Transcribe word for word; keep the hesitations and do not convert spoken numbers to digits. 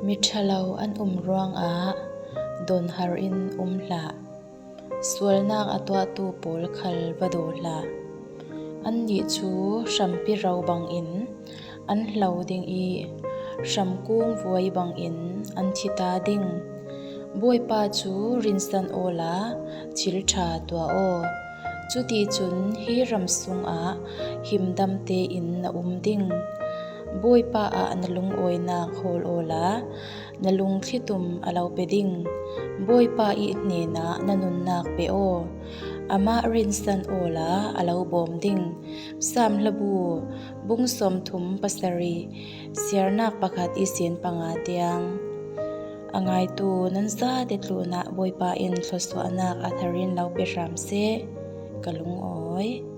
Miṭhalo an um ruangah donharin um hlah. Sualnak a tuahtu pawl khal va daw hlah. Annih cu hrampi ro bangin an hlo ding i hramkung vuai bangin an thi ta ding. Bawipa cu rinsan awla thil ṭha tuah aw. Cuticun hi ram sungah himdam tein na um ding. Bawipa ah na lungawinak hawl awla na lungthlitum a lo pe ding. Bawipa i hnenah na nunnak pe aw. Amah rinsan awla a lo bawm ding. Psalm hlabu bung sawmthum pasarih, siarnak pakhat ihsin panga tiang. A ngaitu nan zate tlunah Bawipa in thluasuahnak a tharin lo pe hram seh, ka lungawi.